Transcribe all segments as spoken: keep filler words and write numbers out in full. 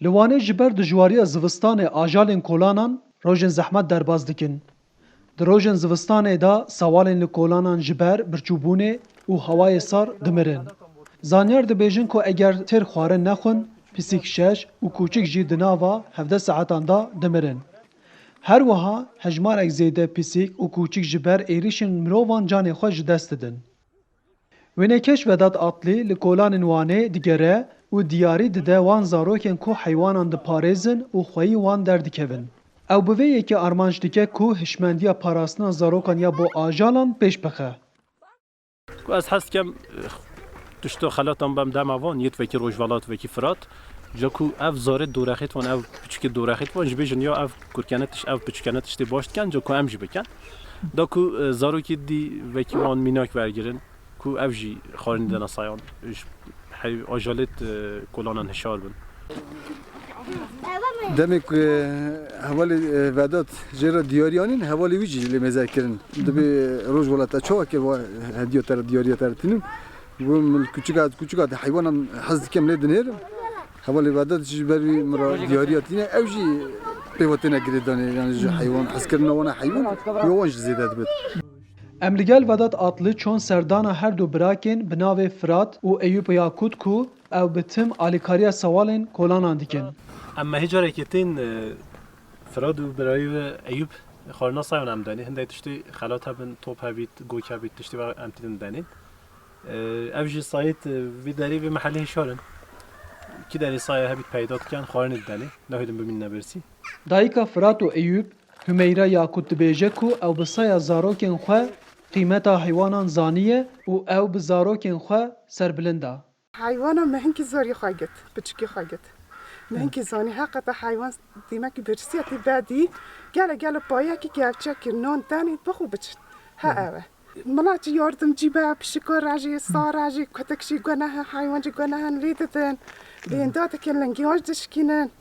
Li Wanê ji ber dijwariya zivistanê ajalên kolanan rojên zehmet derbas dikin. Di rojên zivistanê de sewalên li kolanan ji ber birçûbûnê û hewayê sar dimirin. Zanyar dibêjin ku eger têr xwarin nexwin, pisîk şeş û kûçik jî di nava hevdeh saetan de dimirin. Her wiha hejmarek zêde pisîk û kûçik ji ber êrişên mirovan canê xwe ji dest didin. Wênekeş Vedat Atlî li kolanên Wanê digere û diyarî dide wan zarokên ku heywanan diparêzin û xweyî wan derdikevin. Ew bi vê yekê armanc dike ku hişmendiya parastina zarokan ya bo ajalan pêş bixe. Ku ez hez dikem, eh, tişto xelatan bem dema van, yêt vekî Rojvelat, vekî Firat. Ca ku ev zarê dorexêt van, ev piçikê dorexêt van, ji bêjin ya ev kurkene tiş-, ev piçikene tiştê baş diken, ca ku em jî bikin. Da ku, eh, zarokê dî vekî wan mînak wergirin, ku ev jî xwarinî dene sayan, ji hey-, ajalêt, eh, kolanan hişar bin. Demê ku hevalê, e, Vedat jê re diyariya anîn, hevalê wî jî lê mêze kirin. Dibê Rojvelat, te çawa kir, va hediya te re, diyariya te re tînim? Got, min li kuçika, ez kuçika te heywanan hez dikim lê dinêrim. Hevalê Vedat jî ji ber wî min re diyariya tîne, ew jî pê ve têne girêdanê, yani ji heywan, hezkirina wana heywan, ya wan jî zêde dibit. Em li gel Vedat Atlı çon serdana her du birakên bi navê Firat û Eyûp Yakut ku ew bi tim alîkariya sewalên kolanan dikin. Em mehê carekê tên, e, Firat û birayê we Eyûp xwarina sayan em denê. Hindek tiştê xelat hebin, top hebît, gok hebît, tiştê ve em tînin denê. E, ev jî sayêt, e, vê derê vê mehelê hişar in. Kî derê saya hebît peyda dikin, xwarinê didenê. Nahêlin bimînine bersî. Dayika Firat û Eyûp, Hümeyra Yakut dibêje ku ew bi saya zarokên xwe qîmeta heywanan zaniye û ew bi zarokên xwe serbilind e. Heywana me hinkî zarî xwe git, piçikî xwe git. Me hinkî zanî heqeta heywan dîmekî birsiyetî bedî, gele gele payekî kevçekî nan tenî bixwe biçin. He ew e. Milat jî yardimcî be, pişika rejê, sa rejê, kutik jî gunehe, heywan jî gunehin lê didin. Bênda dikin, lingiyan jî dişkînin.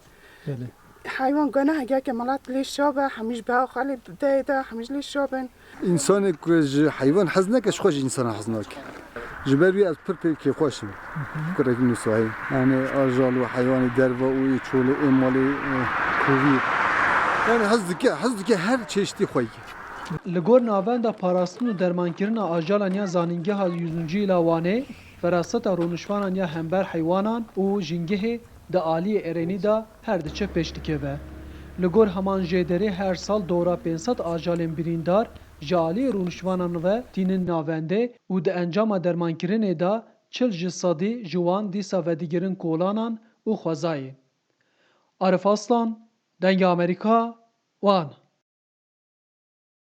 Belê. Heywan gunehe, geke milat lê şa be, hemî ji be xwe lê deyê de, hemî ji lê şa bin. Însanê ku ji heywan hez neke, ji xwe ji însana hez nake. Ji ber wî ez pir pê kêfxweş im. Kurek Nûsayî. Yani ajal û heywanê derve û ê çolê ê malê, e, kovî. Yani hez dike, hez dike her çeşitî xweyî. Li gor Navenda Parastin û Dermankirina Ajalan ya Zanîngeha Yüzüncü Yila Wanê, feraseta rûnişvanan ya hember heywanan û jîngehê di aliyê erênî de her diçe pêş dikeve. Li gor heman jêderê her sal dora pênc sed ajalên birîndar ji aliyê rûnişvanan ve tînin navendê û di encama dermankirinê de çil ji sedî ji wan dîsa vedigirin kolanan û xwezayê. Arif Aslan, Dengê Amerîka, Wan.